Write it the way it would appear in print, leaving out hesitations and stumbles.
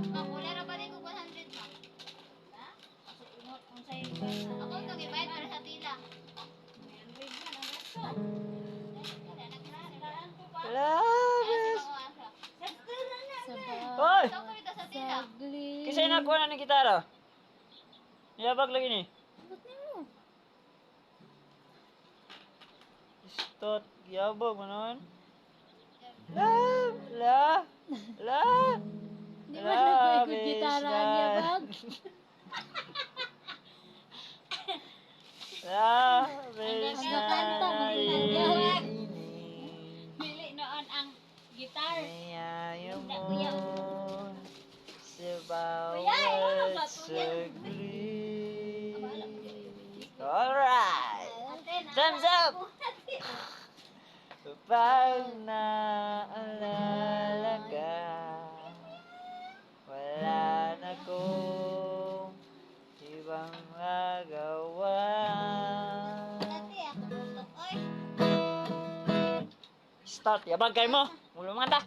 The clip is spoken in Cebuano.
Ma'am, wala ra ba din ko 100, ma'am? Na? Kasi ingot kung sa'yo ba na. Ako itong ibayad para sa tila. 300 man ang gasto. Laan ko pa. Love is. Ano Hoy! Ito ko ito sa tila. Saglit. Kasi nakuha na ng gitara. Yabag lagi ni. Ba't nimo? Stot, yabag mo nun. Love, la, la. Di ba nagpaikot Love is gitara ang love. yabag? Love is Ang kanta, magkanta. Dili noon ang guitar. Ayaw Kuya. mo sa Kuya, ikaw na bawat ba, kuya? saglit. Alright! Ate, na. Thumbs up! Pag naalala ka, wala na kong ibang magawa. Dati ako gusto. Oy, Start, yabag kayo mo! Mulo mga ta!